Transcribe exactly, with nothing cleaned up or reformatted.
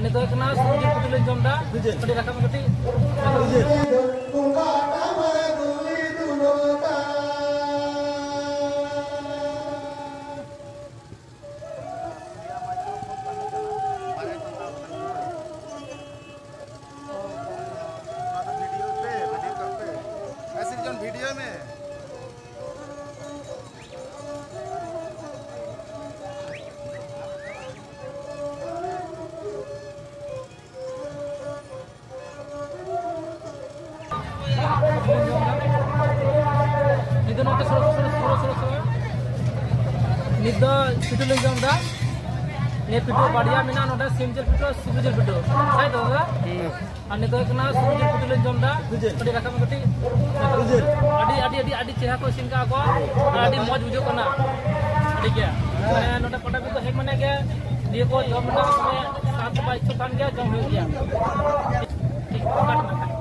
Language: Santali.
ᱱᱤᱛᱚᱜ ᱦᱩᱭᱩᱜ ᱠᱟᱱᱟ ᱥᱩᱠᱨᱤ ᱡᱤᱞ ᱯᱤᱴᱷᱟᱹ ᱞᱮ ᱡᱚᱢ ᱮᱫᱟ᱾ ᱠᱟᱹᱴᱤᱡ ᱨᱟᱠᱟᱵ ᱢᱮ ᱠᱟᱹᱴᱤᱡ᱾ ᱵᱷᱤᱰᱤᱭᱳ ᱢᱮ᱾ ᱱᱤᱛ ᱫᱚ ᱱᱚᱛᱮ ᱥᱚᱨᱚ, ᱥᱚᱨᱚ, ᱥᱚᱨᱚ, ᱥᱚᱨᱚ, ᱥᱚᱨᱚ᱾ ᱱᱤᱛ ᱫᱚ ᱯᱤᱴᱷᱟᱹ ᱞᱮ ᱡᱚᱢ ᱮᱫᱟ᱾ ᱱᱤᱭᱟᱹ ᱯᱤᱴᱷᱟᱹ ᱵᱟᱨᱭᱟ ᱢᱮᱱᱟᱜᱼᱟ ᱱᱚᱰᱮ, ᱥᱤᱢ ᱡᱤᱞ ᱯᱤᱴᱷᱟᱹ, ᱥᱩᱠᱨᱤ ᱡᱤᱞ ᱯᱤᱴᱷᱟᱹ᱾ ᱥᱟᱭ ᱫᱚ ᱫᱟᱫᱟ? ᱦᱩᱸ᱾ ᱟᱨ ᱱᱤᱛᱚᱜ ᱦᱩᱭᱩᱜ ᱠᱟᱱᱟ ᱥᱩᱠᱨᱤ ᱡᱤᱞ ᱯᱤᱴᱷᱟᱹ ᱞᱮ ᱡᱚᱢ ᱮᱫᱟ᱾ ᱠᱟᱹᱴᱤᱡ ᱨᱟᱠᱟᱵ ᱢᱮ ᱠᱟᱹᱴᱤᱡ᱾ ᱟᱹᱰᱤ, ᱟᱹᱰᱤ, ᱟᱹᱰᱤ, ᱟᱹᱰᱤ ᱪᱮᱦᱨᱟ ᱠᱚ ᱤᱥᱤᱱ ᱠᱟᱜ ᱠᱚᱣᱟ᱾ ᱟᱨ ᱟᱹᱰᱤ ᱢᱚᱡᱽ ᱵᱩᱡᱷᱟᱹᱜ ᱠᱟᱱᱟ᱾ ᱟᱹᱰᱤ ᱜᱮ᱾ ᱢᱟᱱᱮ ᱱᱚᱰᱮ ᱯᱟᱴᱟᱵᱤᱸᱫᱷᱟᱹ ᱦᱮᱡ ᱢᱟᱱᱮ ᱜᱮ ᱱᱤᱭᱟᱹ ᱠᱚ ᱡᱚᱢ ᱨᱮᱱᱟᱜ ᱢᱟᱱᱮ ᱥᱟᱫ ᱵᱟ ᱤᱪᱪᱷᱟᱹ ᱛᱟᱦᱮᱱ ᱜᱮᱭᱟ, ᱡᱚᱢ ᱦᱩᱭᱩᱜ ᱜᱮᱭᱟ᱾ ᱴᱷᱤᱠ, ᱴᱷᱤᱠ᱾